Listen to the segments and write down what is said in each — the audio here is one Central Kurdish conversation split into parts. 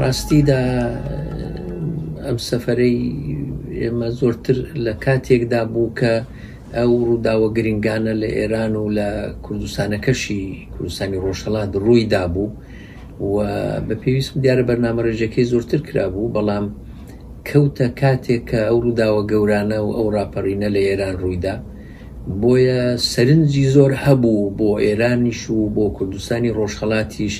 ڕاستیدا ئەم سەفەرەی ئێمە زۆرتر لە کاتێکدا بوو کە ئەو ڕووداوە گرنگانە لە ئێران و لە کوردستانەکەشی کوردستانی ڕۆژهەڵات ڕووی دابوو و بە پێویستم دیارە بەرنامە ڕێژەکەی زۆرتر کرابوو بەڵام کەوتە کاتێک کە ئەو ڕووداوە گەورانە و ئەو ڕاپەڕینە لە ئێران ڕوویدا بۆیە سەرنجی زۆر هەبوو بۆ ئێرانیش و بۆ کوردستانی ڕۆژهەڵاتیش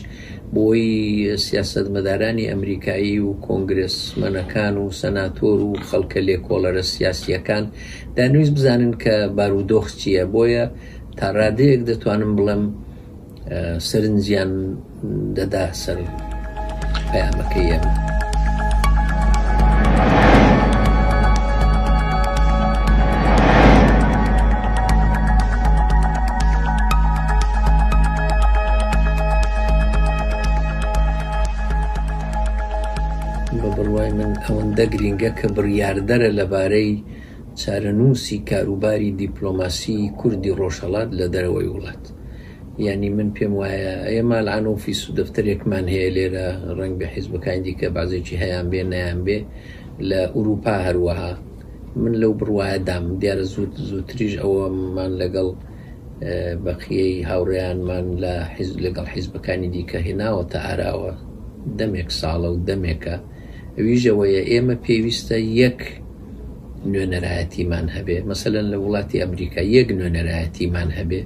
بۆی سیاسەتمەدارانی ئەمریکایی و کۆنگرێسمەنەکان و سەناتۆر و خەڵکە لێکۆڵەرە سیاسییەکان دانویست بزانن کە بارودۆخ چییە بۆیە تا ڕادەیەک دەتوانم بڵێم سەرنجیان دەدا سەر پەیامەکەی ئێمە. بە بڕوای من ئەوەندە گرینگە کە بڕیاردەرە لەبارەی چارەنووسی کاروباری دیپلۆماسیی کوردی ڕۆژهەڵات لە دەرەوەی وڵات. یانی من پێم وایە ئێمە الان ئۆفیس و دەفتەرێکمان هەیە لێرە ڕەنگبێ حیزبەکانی دیکە بەعزێکی هەیان بێ نەیان بێ لە ئورووپا هەروەها من لەو بڕوایە دام دیارە زوو زووتریش ئەوەمان لەگەڵ بەقیەی هاوڕێیانمان لە حیز لەگەڵ حیزبەکانی دیکە هێناوەتە ئاراوە دەمێک ساڵە و دەمێکە ئەویش ئەوەیە ئێمە پێویستە یەک نوێنەرایەتیمان هەبێ مەسەلەن لە وڵاتی ئەمریکا یەک نوێنەرایەتیمان هەبێ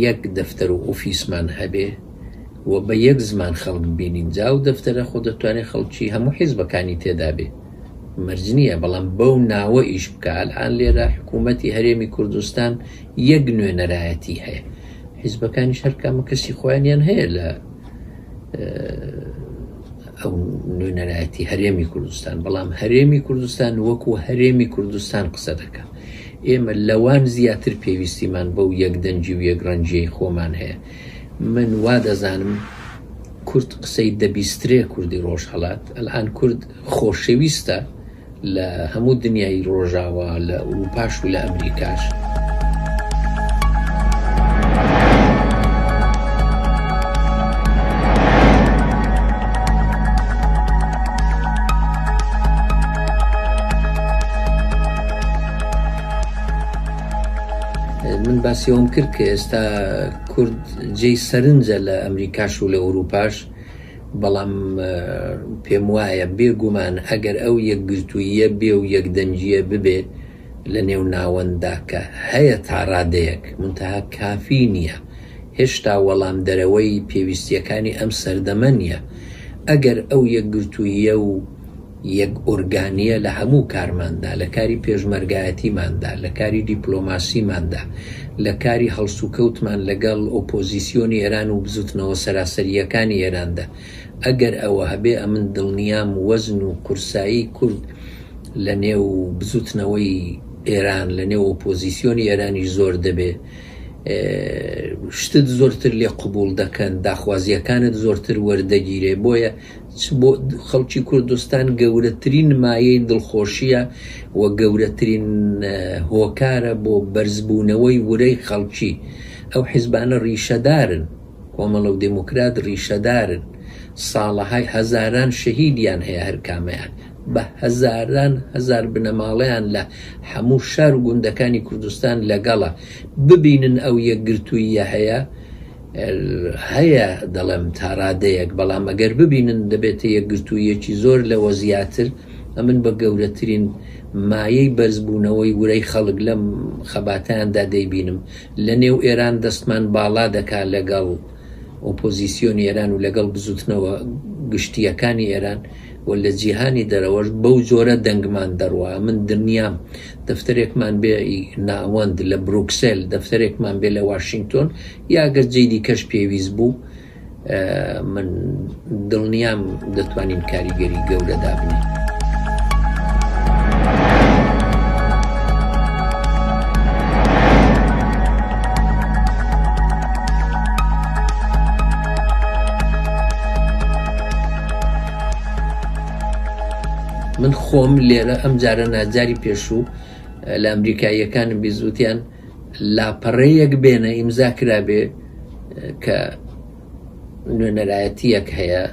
یەک دەفتەر و ئۆفیسمان هەبێ و بە یەک زمان خەڵک بینین جا و دەفتەرە خۆ دەتوانێت خەڵکی هەموو حیزبەکانی تێدا بێ مەرج نییە بەڵام بەو ناوە ئیش بکە ئەلئان لێرە حکوومەتی هەرێمی کوردستان یەک نوێنەرایەتی هەیە حیزبەکانیش هەرکامە کەسی خۆیانیان هەیە لە ئەو نوێنەرایەتی هەرێمی کوردستان بەڵام هەرێمی کوردستان وەکو هەرێمی کوردستان قسە دەکە ئێمە لەوان زیاتر پێویستیمان بەو یەک دەنگی و یەک ڕەنگیەی خۆمان هەیە من وا دەزانم کورد قسەی دەبیسترێ کوردی ڕۆژهەڵات ئەلان کورد خۆشەویستە لە هەموو دنیای ڕۆژاوا لە ئوروپاش و لە ئەمریکاش. من باسی ئەوم کرد کە ئێستا کورد جێی سەرنجە لە ئەمریکاش و لە ئوروپاش بەڵام پێم وایە بێ گومان ئەگەر ئەو یەکگرتووییە بێ و یەکدەنگییە ببێ لە نێو ناوەنددا کە هەیە تا ڕادەیەک، مونتەها کافی نییە، هێشتا وەڵامدەرەوەی پێویستییەکانی ئەم سەردەمە نییە. ئەگەر ئەو یەکگرتووییە و یەک ئۆرگانییە لە هەموو کارماندا، لە کاری پێشمەرگایەتیماندا، لە کاری دیپلۆماسیماندا، لە کاری هەڵسوکەوتمان لەگەڵ ئۆپۆزیسیۆنی ئێران و بزوتنەوە سەراسەرییەکانی ئێراندا، ئەگەر ئەوە هەبێ ئەمن دڵنیام وەزن و قورسایی کورد لە نێو بزوتنەوەی ئێران، لە نێو ئۆپۆزیسیۆنی ئێرانیش زۆر دەبێ. شتت زۆرتر لێ قبوڵ دەکەن، داخوازییەکانت زۆرتر وەردەگیرێ. بۆیە چ بۆ خەڵکی کوردستان گەورەترین مایەی دڵخۆشییە و گەورەترین هۆکارە بۆ بەرزبوونەوەی ورەی خەڵکی. ئەو حیزبانە ڕیشەدارن، کۆمەڵە و دێموکرات ڕیشەدارن، ساڵەهای هەزاران شەهیدیان هەیە هەر کامەیان بە هەزاران هەزار بنەماڵەیان لە هەموو شار و گوندەکانی کوردستان لەگەڵە، ببینن ئەو یەکگرتووییە هەیە، هەیە دەڵێم تا ڕادەیەک، بەڵام ئەگەر ببینن دەبێتە یەکگرتووییەکی زۆر لەوە زیاتر، ئەمن بە گەورەترین مایەی بەرزبوونەوەی ورەی خەڵک لەم خەباتەیاندا دەیبینم. لە نێو ئێران دەستمان باڵا دەکا لەگەڵ ئۆپۆزیسیۆنی ئێران و لەگەڵ بزووتنەوە گشتییەکانی ئێران و لە جیهانی دەرەوەش بەو جۆرە دەنگمان دەڕوا. ئەمن دڵنیام دەفتەرێکمان بێ ئی ناوەند لە بروکسێل، دەفتەرێکمان بێ لە واشینگتۆن یا گەر جێی دیکەش پێویست بوو، من دڵنیام دەتوانین کاریگەری گەورە دابنێین. من خۆم لێرە ئەم جارە ناجاری پێشوو لە ئەمریکاییەکانم بیزوتیان لاپەڕەیەک بێنە ئیمزا کرابێ کە نوێنەرایەتیەک هەیە.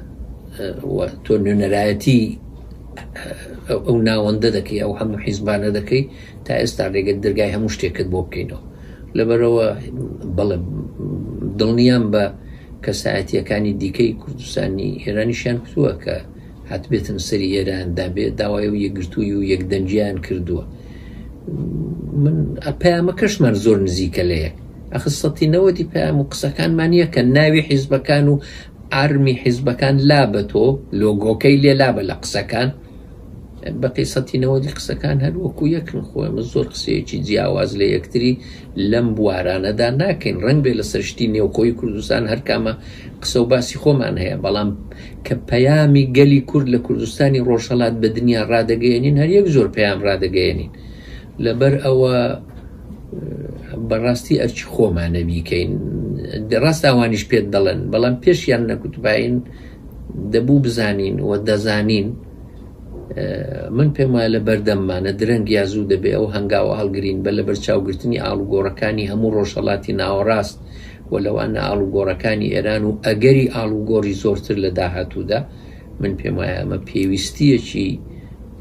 و تۆ نوێنەرایەتی ئەو ناوەندە دەکەی ئەو هەموو حیزبانە دەکەی تا ئێستا ڕێگەت دەرگای هەموو شتێکت بۆ بکەینەوە لەبەرەوە بەڵێ دڵنیام بە کەسایەتیەکانی دیکەی کوردستانی ئێرانیشیان کوتووە کە هاتبێتن سەری ئێران دابێ داوای و یەکگرتووی و یەکدەنگیان کردووە من پەیامەکەشمان زۆر نزیکە لە یەک ئەخ سەتی نەوەدی پەیام و قسەکانمان یەکە ناوی حیزبەکان و ئارمی حیزبەکان لابە تۆ لۆگۆکەی لێ لابە لە قسەکان بەقی سەتی نەوەدی قسەکان هەر وەکو یەکن خۆ ئێمە زۆر قسەیەکی جیاواز لە یەکتری لەم بوارانەدا ناکەین ڕەنگ بێ لەسەر شتی نێوخۆی کوردستان هەرکامە قسە و باسی خۆمان هەیە بەڵام کە پەیامی گەلی کورد لە کوردستانی ڕۆژهەڵات بە دنیا ڕادەگەیەنین هەر یەک زۆر پەیام ڕادەگەیەنین لەبەر ئەوە بەڕاستی ئەرکی خۆمانە بیکەین ڕاست ئەوانیش پێت دەڵێن بەڵام پێشیان نەکوتباین دەبوو بزانین و دەزانین من پێم وایە لە بەردەممانە درەنگ یا زوو دەبێ ئەو هەنگاوە هەڵگرین بە لەبەرچاوگرتنی ئاڵوگۆڕەکانی هەموو ڕۆژهەڵاتی ناوەڕاست و لەوانە ئاڵوگۆڕەکانی ئێران و ئەگەری ئاڵوگۆڕی زۆرتر لە داهاتوودا من پێم وایە ئەمە پێویستیەکی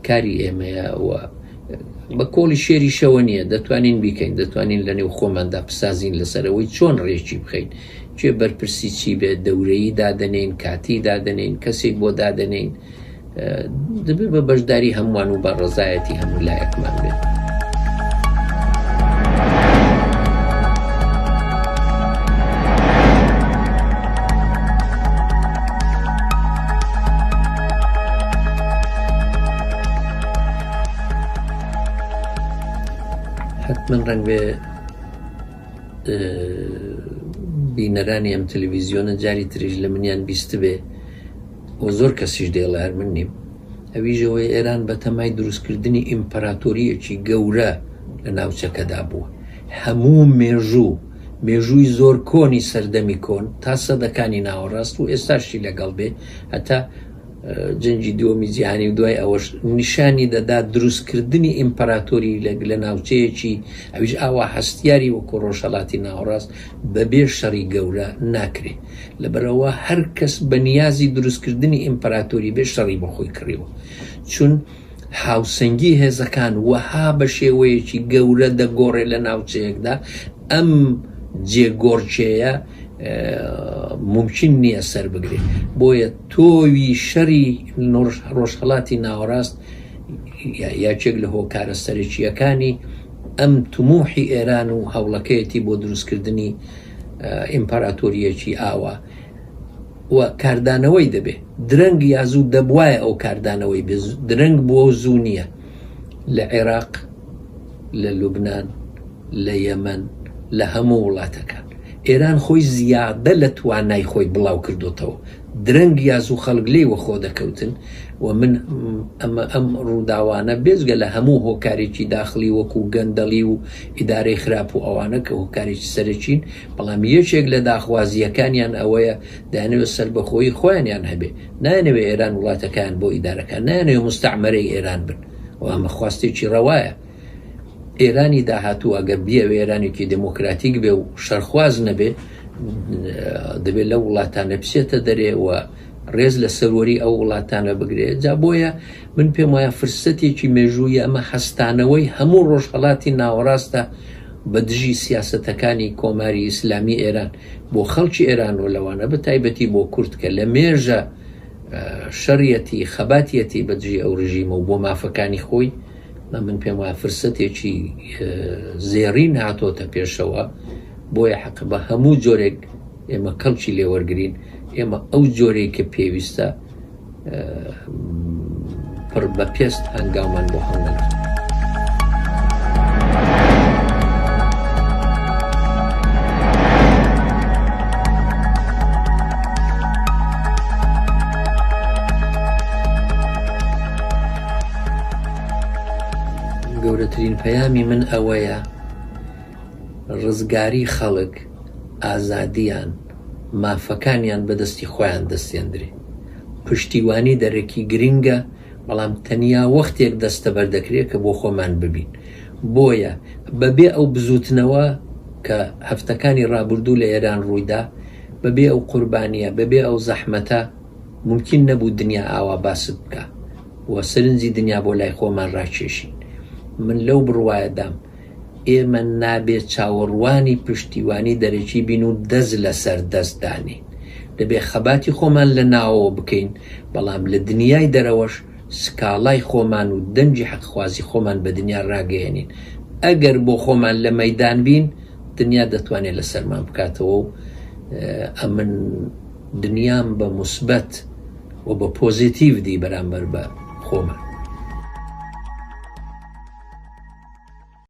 کاری ئێمەیە و بە کۆڵی شێریشەوە نییە دەتوانین بیکەین دەتوانین لە نێو خۆماندا بسازین لەسەرەوەی چۆن ڕێکی بخەین کێ بەرپرسی چی بێت دەورەیی دادەنێین کاتی دادەنێین کەسێک بۆ دادەنێین دەبێت بە بەشداری هەمووان و بە ڕزایەتی هەموو لایەکمان بێت. حتمما ڕەنگ بێ بینەرانی ئەم تەلەڤیزیۆنە جاری تریش لە منیان بیستبێ و زۆر کەسیش دەیڵێ هەر من نیم ئەویش ئەوەیە ئێران بەتەمای دروستکردنی ئیمپراتۆرییەکی گەورە لە ناوچەکەدا بووە هەموو مێژوو مێژووی زۆر کۆنی سەردەمی کۆن تا سەدەکانی ناوەڕاست و ئێستاشی لەگەڵ بێ هەتا جەنگی دووەمی جیهانی و دوای ئەوەش نیشانی دەدا دروستکردنی ئیمپراتۆری لە ناوچەیەکی ئەویش ئاوا هەستیاری وەکو ڕۆژهەڵاتی ناوەڕاست بەبێ شەڕی گەورە ناکرێ. لەبەرئەوە هەر کەس بە نیازی دروستکردنی ئیمپراتۆری بێ شەڕی بۆ خۆی کڕیوە. چون هاوسەنگی هێزەکان وەها بە شێوەیەکی گەورە دەگۆڕێ لە ناوچەیەکدا ئەم جێگۆڕکێیە مومکین نییە سەر بگرێ. بۆیە تۆوی شەری ڕۆژهەڵاتی ناوەڕاست یەکێک لە هۆکارە سەرەکییەکانی ئەم تموحی ئێران و هەوڵەکەیەتی بۆ دروستکردنی ئیمپراتۆرییەکی ئاوا و کاردانەوەی دەبێ درەنگ یا زوو دەبوایە ئەو کاردانەوەی بێ درەنگ بووە و زوو نییە لە عێراق لە لوبناان لە یەمەن لە هەموو وڵاتەکان ئێران خۆی زیادە لە توانای خۆی بڵاو کردوتەوە درەنگ یا زوو خەڵک لێی وەخۆ دەکەوتن و من ئەمە ئەم ڕووداوانە بێجگە لە هەموو هۆکارێکی داخڵی وەکو گەندەڵی و ئیدارەی خراپ و ئەوانە کە هۆکارێکی سەرەکین بەڵام یەکێک لە داخوازییەکانیان ئەوەیە دەیانەوێت سەربەخۆیی خۆیانیان هەبێ نایانەوێت ئێران وڵاتەکەیان بۆ ئیدارەکان نایانەوێت مستعمەرەی ئێران بن و ئەمە خواستێکی ڕەوایە ئێرانی داهاتوو ئەگەر بیەوێ ئێرانێکی دێمۆکراتیک بێ و شەرخواز نەبێ دەبێت لەو وڵاتانە بچێتە دەرێ و ڕێز لە سەروەری ئەو وڵاتانە بگرێ جا بۆیە من پێم وایە فرسەتێکی مێژوویە ئەمە هەستانەوەی هەموو ڕۆژهەڵاتی ناوەڕاستە بە دژی سیاسەتەکانی کۆماری ئیسلامی ئێران بۆ خەڵکی ئێران و لەوانە بە تایبەتی بۆ کورد کە لە مێژە شەڕیەتی خەباتیەتی بە دژی ئەو ڕژیمە و بۆ مافەکانی خۆی من پێم وایە فرسەتێکی زێڕین هاتۆتە پێشەوە بۆیە حەقە بە هەموو جۆرێک ئێمە کەڵکی لێوەرگین ئێمە ئەو جۆرەی کە پێویستە پڕ بە پێست هەنگاومان بۆ هەڵنەگرت. گەورەترین پەیامی من ئەوەیە ڕزگاری خەڵک، ئازادیان، مافەکانیان بەدەستی خۆیان دەستێندرێ. پشتیوانی دەرەکی گرنگە، بەڵام تەنیا وەختێک دەستەبەر دەکرێ کە بۆ خۆمان ببین. بۆیە بەبێ ئەو بزووتنەوە کە هەفتەکانی ڕابوردوو لە ئێران ڕوویدا، بەبێ ئەو قوربانییە، بەبێ ئەو زەحمەتە، مومکین نەبوو دنیا ئاوا باست بکا و سەرنجی دنیا بۆ لای خۆمان ڕاکێشین. من لەو بڕوایەدام ئێمە نابێ چاوەڕوانی پشتیوانی دەرەکی بین و دەست لەسەر دەست دانێین. دەبێ خەباتی خۆمان لە ناوەوە بکەین، بەڵام لە دنیای دەرەوەش سکاڵای خۆمان و دەنگی حەقخوازی خۆمان بە دنیا ڕاگەیەنین. ئەگەر بۆ خۆمان لە مەیدان بین، دنیا دەتوانێ لەسەرمان بکاتەوە و ئەمن دنیام بە موسبەت و بە پۆزیتیڤ دی بەرامبەر بە خۆمان.